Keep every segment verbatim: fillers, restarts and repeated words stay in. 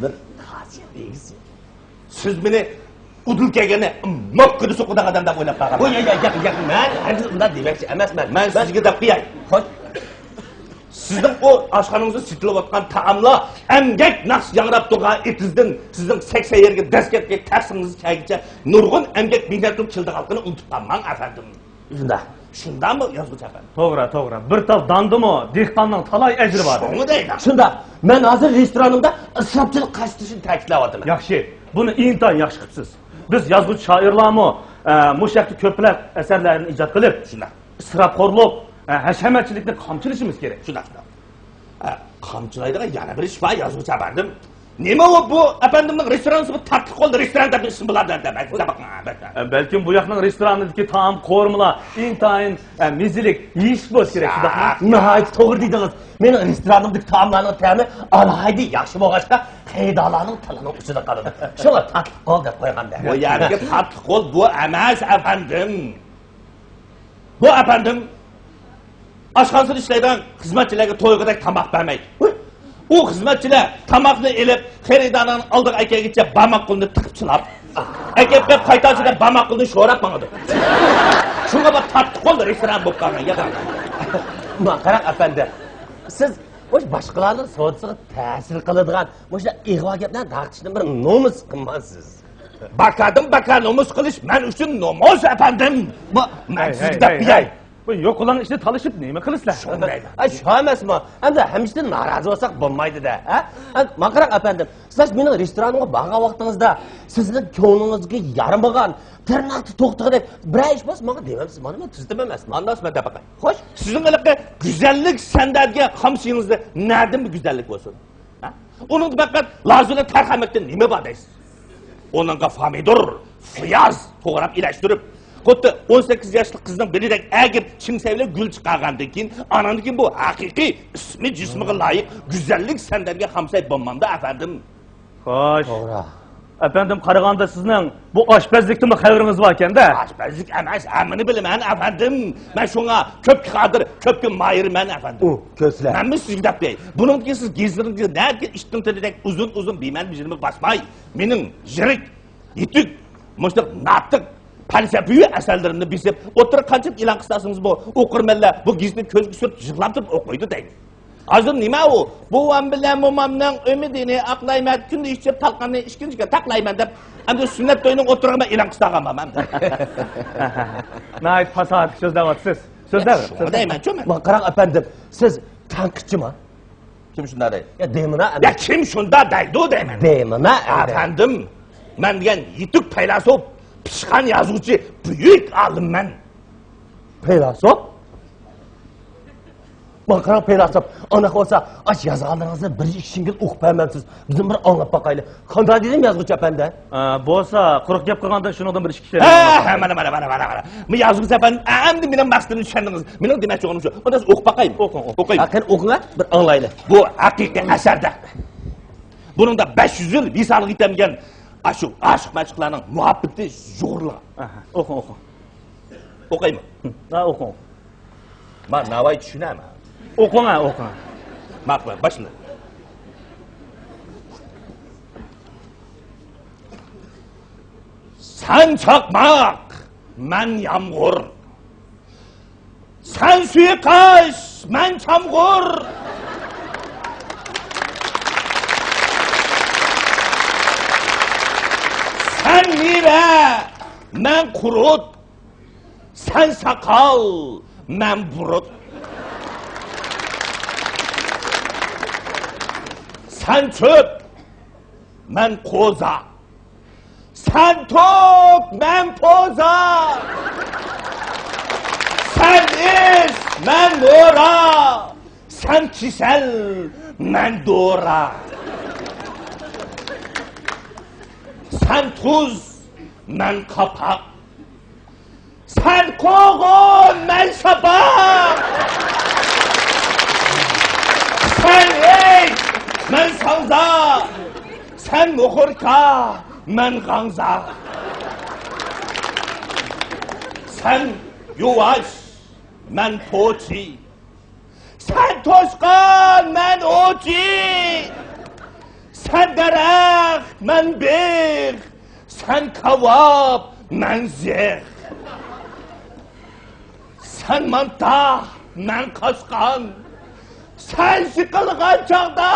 بىر خاسىيەت ئىگىسى. سىز مېنى ئۇدۇل كەلگەننى موككىدا سوقىدىغان ئادەم دەپ ئويلاپ قالغان. ۋوي، ياق، ياق، ياق، ياق، مەن ھەرگىز ئۇنداق دېمەكچى ئەمەسمەن. مەن سىزگە دەپ قوياي. خوش. سىزنىڭ ئۇ ئاشخانىڭىزدا سېتىلىۋاتقان تائاملار ئەمگەك ناخشىسى ياڭراپ تۇرغان ئېتىزدىن سىزنىڭ سەكسەن يەرگە دەسكەپكى تەخسىڭىزنى چەگىچە نۇرغۇن ئەمگەك مېھنەتنىڭ كېلىدىغانلىقىنى ئۇنتۇپ قالماڭ، ئەپەندىم. شۇنداق. شۇنداقمۇ، يازغۇچى ئەپەندىم؟ توغرا، توغرا. بىر تال داندىمۇ دېھقاننىڭ تالاي ئەجرى بار. شۇڭا دەيمەن. شۇنداق. مەن ھازىر رېستورانىمدا ئىسراپچىلىق قارشى تۇرۇشنى تەكىتلەۋاتىمەن. ياخشى. بۇنى ئىنتايىن ياخشى قىپسىز. بىز يازغۇچى شائىرلارمۇ، ئە، مۇشۇ ھەقتە كۆپلەپ ئەسەرلەرنى ئىجاد قىلىپ، شۇنداق، ئىسراپخورلۇق، ئە، ھەشەمەتچىلىكنى قامچىلىشىمىز كېرەك. شۇنداق، شۇنداق. ھە، قامچىلايدىغان يەنە بىر ئىش بار، يازغۇچى ئەپەندىم. نېمە ئۇ، بۇ ئەپەندىمنىڭ رېستورانى بۇ تاتلىق قول رېستوران دەپ ئىسمى بۇلار دەپ، دەپ، دەپ، دەپ باقىڭ، ئەلبەتتە. ئە، بەلكىم بۇ ياقنىڭ رېستورانىدىكى تائام قورۇمىلار ئىنتايىن، ئە، مېزىلىك، يېيىشلىك بولسا كېرەك، شۇنداقمۇ؟ ناھايىتى توغرا دېدىڭىز. مېنىڭ رېستورانىمدىكى تائاملارنىڭ تەمى ئالاھىدە ياخشى بولغاچقا، خېرىدارلارنىڭ تىلىنىڭ ئۇچىدا قالىدۇ. شۇڭا تاتلىق قول دەپ قويغان دە. بۇ يەردىكى تاتلىق قول بۇ ئەمەس، ئەپەندىم. بۇ، ئەپەندىم، ئاشخانىسىدا ئىشلەيدىغان خىزمەتچىلەرگە تويغۇدەك تاماق بەرمەيدۇ. ئۇ خىزمەتچىلەر تاماقنى ئېلىپ، خېرىدارنىڭ ئالدىغا ئەكەلگىچە بارماق قولىنى تىقىپ چىلاپ، ئەكەپ بېرىپ قايتارچىدا بارماق قولىنى شوراپ ماڭىدۇ. شۇڭا بۇ تاتلىق قول رېستوران بولۇپ قالغان يا. ما قاراڭ، ئەپەندى، سىز مۇشۇ باشقىلارنىڭ سودىسىغا تەسىر قىلىدىغان مۇشۇنداق ئىغۋا گەپلەرنى تارقىتىشنى بىر نومۇس قىلمامسىز؟ باكادىن باكا نومۇس قىلىش مەن ئۈچۈن نومۇس، ئەپەندىم. بۇ، مەن سىزگە دەپ بېرەي. بۇ يوقىلاڭ ئىشنى تالىشىپ نېمە قىلىسىلەر؟ شۇنداق. ئاي، شۇ ئەمەسمۇ؟ ئەمدى ھەممىشتىن نارازى بولساق بولمايدۇ-دە، ھە؟ ئەمدى ماڭا قاراڭ، ئەپەندىم. سىلەر مېنىڭ رېستورانىمغا بارغان ۋاقتىڭىزدا سىزنىڭ كۆڭلىڭىزگە يارىمىغان، تىرناقتا توختىغۇدەك بىرەر ئىش بولسا ماڭا دېمەمسىز؟ مانا مەن تۈزىتىمەن ئەمەسمۇ؟ ئانداق مەن دەپ باقاي. خوش، سىزنىڭ ھېلىقى گۈزەللىك سەندەرگە خامسىيىڭىزدا نەدىن بىر گۈزەللىك بولسۇن؟ ھە؟ ئۇنىڭدا پەقەت لازۇلا تەرخەمەكتىن نېمە بار دەيسىز؟ ئۇنىڭغا پامىدور، پىياز توغراپ ئىلەشتۈرۈپ، خۇددى ئون سەككىز ياشلىق قىزنىڭ بېلىدەك ئەگىپ چىڭ سەۋلە گۈل چىقارغاندىن كېيىن، ئاناندىن كېيىن بۇ ھەقىقىي ئىسمى جىسمىغا لايىق گۈزەللىك سەندەرگە خامساي بولمامدا، ئەپەندىم؟ خوش. توغرا. ئەپەندىم، قارىغاندا سىزنىڭ بۇ ئاشپەزلىكتىنمۇ خەۋىرىڭىز باركەن-دە. ئاشپەزلىك ئەمەس، ھەممىنى بىلىمەن، ئەپەندىم. مەن شۇڭا كۆپكە قادىر، كۆپكە ماھىرمەن، ئەپەندىم. ئۇ، كۆزلە. مەنمۇ سىزگە دەپ بېرەي. بۇنىڭدىن كېيىن سىز گېزىتىڭىزگە نەدىكى ئىتنىڭ تىلىدەك ئۇزۇن-ئۇزۇن بىمەنە بېجىرىمىگە باسماي، مېنىڭ يىرىك، يېتىك، مۇشۇنداق ناتىق، پەلسەپىۋى ئەسەرلىرىمنى بېسىپ، ئوتتۇرىغا قانچىلىك ئېلان قىلسىڭىزمۇ، ئوقۇرمەنلەر بۇ گېزىتنى كۆزىگە سۈرتۈپ، يىغلاپ تۇرۇپ ئوقۇيدۇ دەيدۇ. ھازىر نېمە ئۇ؟ بوۋام بىلەن مومامنىڭ ئۈمىدىنى ئاقلايمەن، كۈندە ئىچىپ تالقاننى ئىككىنچىگە تاقلايمەن دەپ، ئەمدى سۈننەت تويىنىڭ ئوتتۇرىغا مەن ئېلان قىلساغان بارمەن. ناھايىتى پاساھەتلىك سۆزلەۋاتىسىز. سۆزلەۋېرىڭ. شۇڭا دەيمەنچۇ مەن. مانا قاراڭ ئەپەندىم، سىز تەنقىدچىما؟ كىم شۇنداق دەيدۇ؟ يا دېمىنا يا ئەمەس؟ كىم شۇنداق دەيدۇ دەيمەن. دېمىنا ئەمەس؟ ئەپەندىم، مەن دېگەن يېتىك پەيلاسوپ، پىشقان يازغۇچى، بۈيۈك ئالىممەن. پەيلاسوپ؟ ماڭا قاراڭ پەيلاسوپ، ئانداق بولسا ئاشۇ يازغانلىرىڭىزنى بىر ئىككى شىڭگىل ئوقۇپ بەرمەمسىز؟ بىزمۇ بىر ئاڭلاپ باقايلى. قانداق دېدىم يازغۇچى ئەپەندى؟ ئە، بولسا قۇرۇق گەپ قىلغاندىن شۇنىڭدىن بىر ئىككى كىشى. ھە، ھە، مانا، مانا، مانا، مانا، مانا. مۇ يازغۇچى ئەپەندى، ئەمدى مېنىڭ مەقسىتىمنى چۈشەندىڭىز. مېنىڭ دېمەكچى بولغىنىم شۇ. ئۇندا سىز ئوقۇپ باقايمۇ؟ ئوقۇڭ، ئوقۇڭ. ئوقۇيمەن. ھە، قېنى ئوقۇڭ، ھە، بىر ئاڭلايلى. بۇ ھەقىقىي ئەسەردە. بۇنىڭدا بەش يۈز يىل ۋىسالغا يېتەلمىگەن ئاشۇ ئاشىق-مەشۇقلارنىڭ مۇھەببىتى يۇغۇرۇلغان. ئاھا، ئوقۇڭ، ئوقۇڭ. ئوقۇيمۇ؟ ھە، ئوقۇڭ. ما ناۋاي چۈشىنەما؟ ئوقۇڭ ھە، ئوقۇڭ. ماقۇل، باشلا. سەن چاقماق، مەن يامغۇر. سەن سۇيۇقئاش، مەن چامغۇر. سەن مېۋە، مەن قۇرۇت. سەن ساقال، مەن بۇرۇت. سەن چۆپ، مەن قوزا. سەن توك، مەن پوزا. سەن ئىس، مەن مورا. سەن كېسەل، مەن دورا. سەن تۇز، مەن قاپاق. سەن قوغۇن، مەن شاپاق. سەن ئىت، مەن ساڭزا. سەن مۇخۇركا، مەن غاڭزا. سەن يۇۋاش، مەن پوچى. سەن توشقان، مەن ئوچى. سەن دەرەخ، مەن بىغ، سەن كاۋاپ، مەن زىغ. سەن مانتا، مەن قاسقان. سەن سىقىلغان چاغدا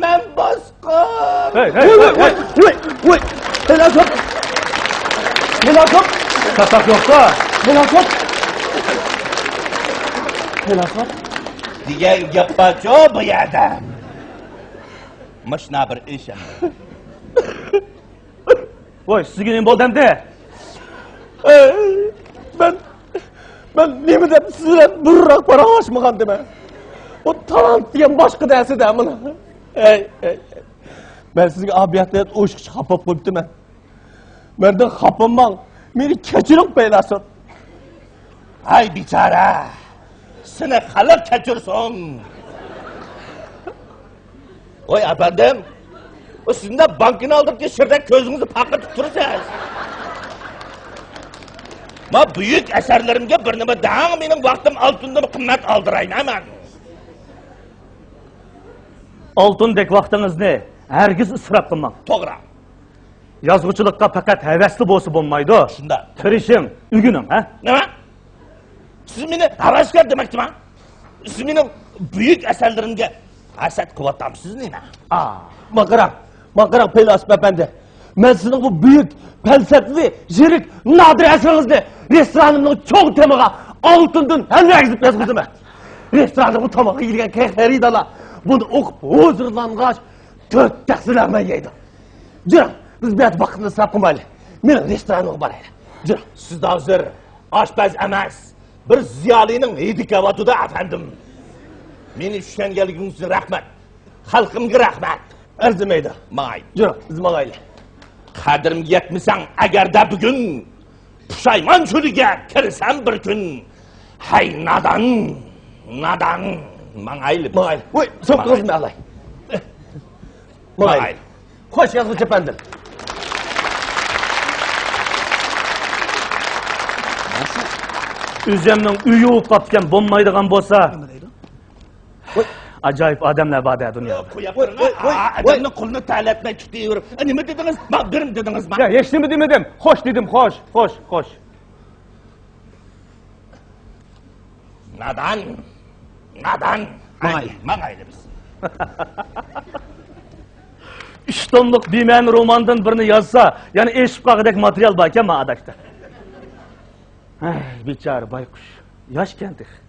مەن باسقان. ھەي، ھەي، ۋوي، ھەي، ۋوي، ھەي. ۋوي، ۋوي، ۋوي. پەيلاسوپ. پەيلاسوپ. چاتاق يوقتا. پەيلاسوپ. پەيلاسوپ. دېگەن گەپ بارچۇ بۇ يەردە. ماشىنا بىر ئىش ئەمدى. ۋوي، سىزگە نېمە بولدى ئەمدى؟ ئەي، مەن، مەن نېمە دەپ سىز بىلەن بۇرۇنراق پاراڭلاشمىغانىدىم. بۇ تالانت دېگەن باشقا نەرسە-دە مانا. ئەي، ئەي، ئەي. مەن سىزگە ئابىيەتلەر ئوشۇقچە خاپا بولۇپ قويۇپتىمەن. مەندىن خاپا بولماڭ، مېنى كەچۈرۈڭ پەيلاسوپ. ھەي بىچارە، سېنى خەلق كەچۈرسۇن. ۋوي ئەپەندىم، ئۇ سىز نېمە بانكىنى ئالدۇرۇپ كېلىپ شىردەك كۆزىڭىزنى پاقىرىتىپ تۇرىسىز؟ ما بۈيۈك ئەسەرلىرىمگە بىر نېمە دەڭ، مېنىڭ ۋاقتىم ئالتۇندىن قىممەت ئالدۇراي نېمە؟ ئالتۇندەك ۋاقتىڭىزنى ھەرگىز ئىسراپ قىلماڭ. توغرا. يازغۇچىلىققا پەقەت ھەۋەسلا بولسا بولمايدۇ. شۇنداق. تىرىشىڭ، ئۆگىنىڭ، ھە؟ نېمە؟ سىز مېنى ھەۋەسكار دېمەكچىما؟ سىز مېنىڭ بۈيۈك ئەسەرلىرىمگە ھەسەت قىلىۋاتامسىز نېمە؟ ئا، ماڭا قاراڭ، ماڭا قاراڭ پەيلاسوپ ئەپەندى. مەن سىزنىڭ بۇ بۈيۈك، پەلسەپىۋى، يىرىك، نادىر ئەسىرىڭىزنى رېستورانىمنىڭ چوڭ تېمىغا ئالتۇندىن ھەلۋە ئەگىزىپ يازغۇزىمەن. رېستوراندا بۇ تاماق يېگەن خېرىدارلار بۇنى ئوقۇپ ھۇزۇرلانغاچ، تۆت تەخسىلەرمەن يەيدۇ. جۈرۈڭ، بىز بۇ يەردە ۋاقىتنى ئىسراپ قىلمايلى. مېنىڭ رېستورانىمغا بارايلى. جۈرۈڭ. سىز ھازىر ئاشپەز ئەمەس، بىر زىيالىينىڭ ھىدى كېلىۋاتىدۇ، ئەپەندىم. مېنى چۈشەنگەنلىكىڭىز ئۈچۈن رەھمەت. خەلقىمگە رەھمەت. ئەرزىمەيدۇ. ماڭاي. جۈرۈڭ، بىز ماڭايلى. قەدرىمگە يەتمىسەڭ ئەگەردە بۈگۈن، پۇشايمان چۆلىگە كىرسەم بىر كۈن. ھەي نادان، نادان. ماڭايلى بىز. ماڭايلى. ۋوي، سوقۇڭىزمۇ ئالاي. ماڭايلى. ماڭايلى. خوش يازغۇچى ئەپەندىم. ئۆزۈمنىڭ ئۆيى بولۇپ قاپتىكەن، بولمايدىغان بولسا. ۋوي. ئاجايىپ ئادەملەر بار-دە دۇنيادا. قويۇپ بېرىڭ. ۋوي، ۋوي، ئا، ۋوي. ئادەمنىڭ قولىنى تەلەتمەي تۇتۇۋېرىپ. ئە، نېمە دېدىڭىز؟ ما، بىرنېمە دېدىڭىزما؟ يا، ھېچنېمە دېمىدىم. خوش دېدىم، خوش، خوش، خوش. نادان، نادان. ماڭايلى. ماڭايلى بىز. ئۈچ توملۇق بىمەنە روماندىن بىرنى يازسا، يەنە ئېشىپ قالغۇدەك ماتېرىيال باركەن ما ئاداكتا. ھەي، بىچارە بايقۇش. ياشكەن تېخى.